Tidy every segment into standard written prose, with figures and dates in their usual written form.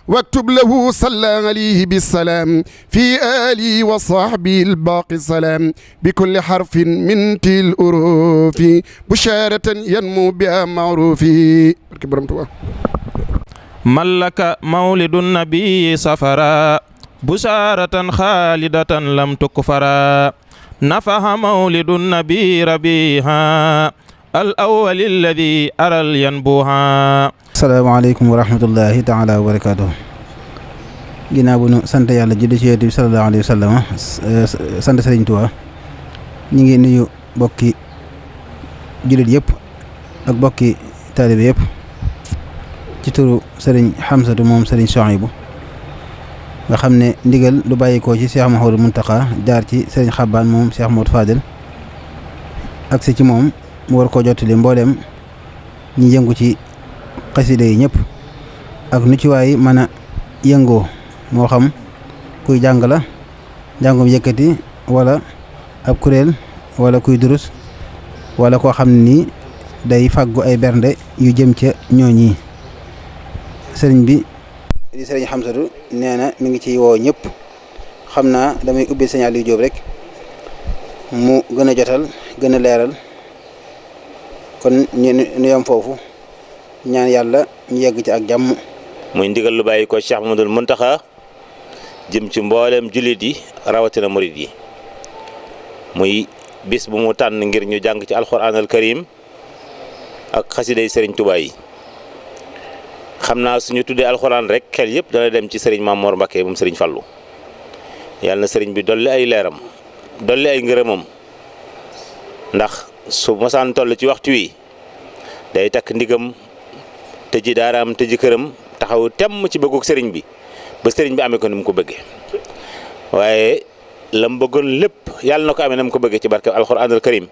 واكتب له صلى عليه بالسلام في آله وصحبه الباقي السلام بكل حرف من تل الأروف بشارة ينمو بها معروف. ملك مولد النبي سفرا بشارة خالدة لم تكفرا نفح مولد النبي ربيها الأول الذي أرى الينبوها. السلام عليكم ورحمة الله تعالى وبركاته. ginnaaw bu ñu sant yàlla julli ci Yonent bi sallallahu alayhi wa sallam sant Sëriñ Tuubaa ñu ngi nuyu bokki jullit yëpp ak bokki taalibe yëpp ci turu Sëriñ Hamsatu moom Sëriñ Souhaïbou nga xam ne ndigal lu bàyyikoo ci Cheikh Mouhamadou Mountakha jaar ci Sëriñ Xabbaan moom Cheikh Mouhamadou Fadel agsi ci moom mu war koo jottali mbooleem ñi yëngu ci xasida yi ñëpp ak nu ci waay mën a yëngoo moo xam kuy jàng la njàngum yëkkati wala ab kuréel wala kuy durus wala koo xam ne nii day fàggu ay bernde yu jëm ca ñooñi. sëriñ bi di sëriñ Hamsatu nee na mi ngi ciy woo ñëpp xam naa damay ubbi signal yu jóob rek mu gën a jotal gën a leeral kon ñu yem foofu ñaan yàlla ñu yegg ci ak jàmm. muy ndigal lu bàyyi ko Cheikh Mouhamadoul Mountakha jëm ci mboolem jullit yi rawatina murid yi muy bis bu mu tànn ngir ñu jàng ci alxuraan al karim ak xasiday sëriñ Tuubaa yi. xam naa suñu tuddee alxuraan rek xel yëpp dana dem ci sëriñ Maam Mor Mbakke moom sëriñ Fallu yàlla na sëriñ bi dolli ay leeram dolli ay ngërëmam ndax su mosaan toll ci waxtu wi day takk ndigam tëji daaraam tëji këram taxaw temm ci bëggug sëriñ bi ba sëriñ bi amee ko ni mu ko bëggee waaye la mu bëggoon lépp yàlla na ko amee na mu ko bëggee ci barke alxuraanul karim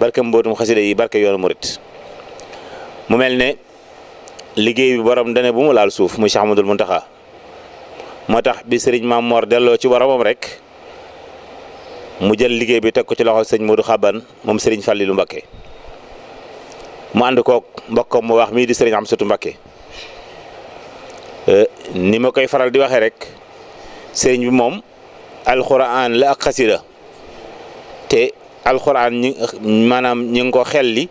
barke mbootum xasida yi barke yoonu murit mu mel ne liggéey bi borom dane bu mu laal suuf muy Cheikh Mouhamadoul Mountakha moo tax bi sëriñ Maam Mor delloo ci boromam rek mu jël liggéey bi teg ko ci loxo sëñ Modou Xaban moom sëriñ Fallilu Mbakke mu ànd koog mbokkam mu wax mii di sëriñ Amsatu Mbakke ni ma koy faral di waxee rek sëriñ bi moom alxuraan la ak xasida te alxuraan maanaam ñi ngi ko xelli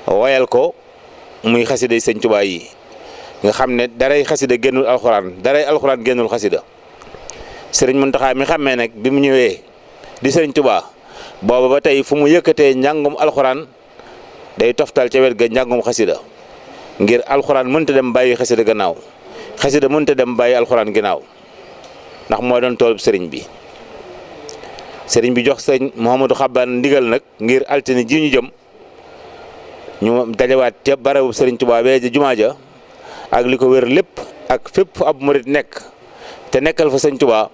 woyal ko muy xasida yi sëñ Tuubaa yi nga xam ne daray xasida génnul alxuraan daray alxuraan génnul xasida sëriñ Mountakha mi xàmmee nag bi mu ñëwee di sëriñ Tuubaa booba ba tey fu mu yëkkatee njàngum alxuraan day toftal ca wet ga njàngum xasida ngir alxuraan mënta dem bàyyi xasida gannaaw xasida mënta dem bàyyi alxuraan gannaaw ndax moo doon toolub sëriñ bi jox sëñ Mouhamadou Xabbaan ndigal nag ngir altine ji ñu jëm ñu dajawaat ca barabu sëriñ Tuubaa bee ja jumaa ja ak li ko wér lépp ak fépp fu ab murit nekk te nekkal fa sëñ Tuubaa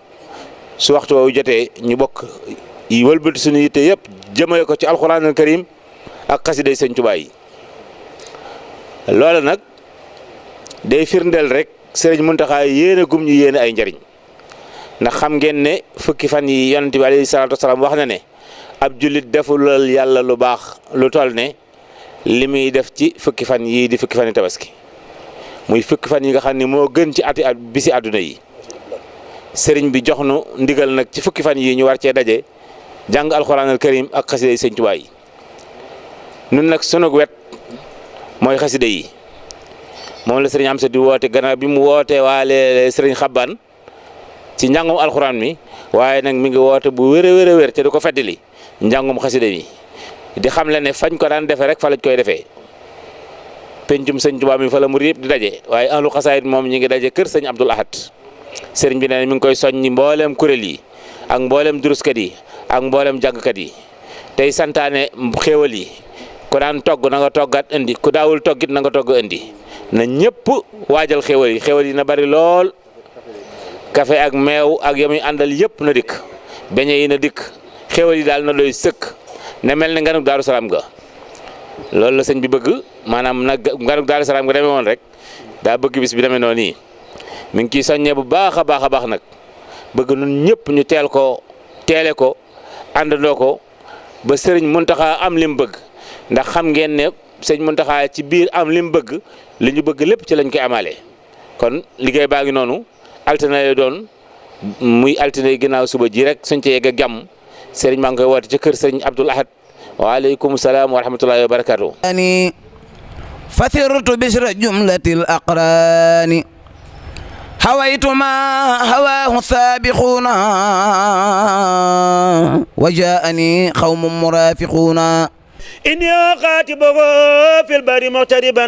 su waxtu woowu jotee ñu bokk yi wëlbati suñu yitte yëpp jëmale ko ci alxuraanul karim ak xasiday sëñ Tuubaa yi loola nag day firndeel rek sëriñ Mountakha yéene gum ñu yéene ay njariñ ndax xam ngeen ne fukki fan yi yonent bi alayhi salaatu wasalaam wax na ne ab jullit defulal yàlla lu baax lu toll ne li muy def ci fukki fan yii di fukki fan yi tabaski muy fukki fan yi nga xam ne moo gën ci bisi àdduna yi sëriñ bi jox nu ndigal nag ci fukki fan yii ñu war cee daje jàng alxuraanal karim ak xasida yi sëñ Tuubaa yi nun nag sunu wet mooy xasida yi moom la sëriñ Amsa di woote gannaaw bi mu wootee waale sëriñ Xabbaan ci njàngum alxuraan mi waaye nag mi ngi woote bu wér a wér te du ko feddali njàngum xasida mi di xam le ne fañ ko daan defee rek fa lañ koy defee pencum sëñ Tuubaa mi fa la murid yëpp di daje waaye ahlu xasaayid moom ñi ngi daje kër sëñ Abdul Ahad sëriñ bi ne mi ngi koy soññi mbooleem kuréel yi ak mbooleem duruskat yi ak mbooleem jàngkat yi tey santaane xéewal yi ku daan togg na nga toggaat indi ku daawul toggit na nga togg indi na ñëpp waajal xéewal yi na bari lool café ak meew ak yamuy àndal yëpp na dikk beñe yi na dikk xéewal yi daal na doy sëkk ne mel ne nganuk Daaru Salaam ga loolu la sëñ bi bëgg maanaam nag nganuk Daaru Salaam ga demee woon rek daa bëgg bis bi demee noonu nii mi ngi ciy soññee bu baax a baax nag bëgg nun ñëpp ñu teele ko àndandoo ko ba sëriñ Mountakha am li mu bëgg ndax xam ngeen ne sëñ Mountakha ci biir am li mu bëgg li ñu bëgg lépp ci lañ koy amalee kon liggéey baa ngi noonu altine lay doon muy altine ginnaaw suba ji rek suñ ci yegg ak jàmm sëriñ maa ngi koy woote ca kër sëriñ Abdoul Ahad waaleykum salaam wa rahmatullahi wa barakatuh فثرت بشر جملة الأقران هويت ما هواه السابقون وجاءني قوم مرافقون إني أخاطبه في البر مغتربا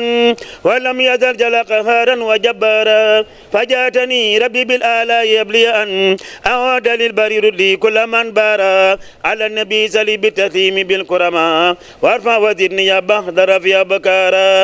ولم يزل جل قهارا وجبارا فجاتني ربي بالآلاء يبلي أن أعود للبر لي كل من بارا على النبي سلي بالتسليم بالكرما وارفع وزدني يا بحضر في أبكارا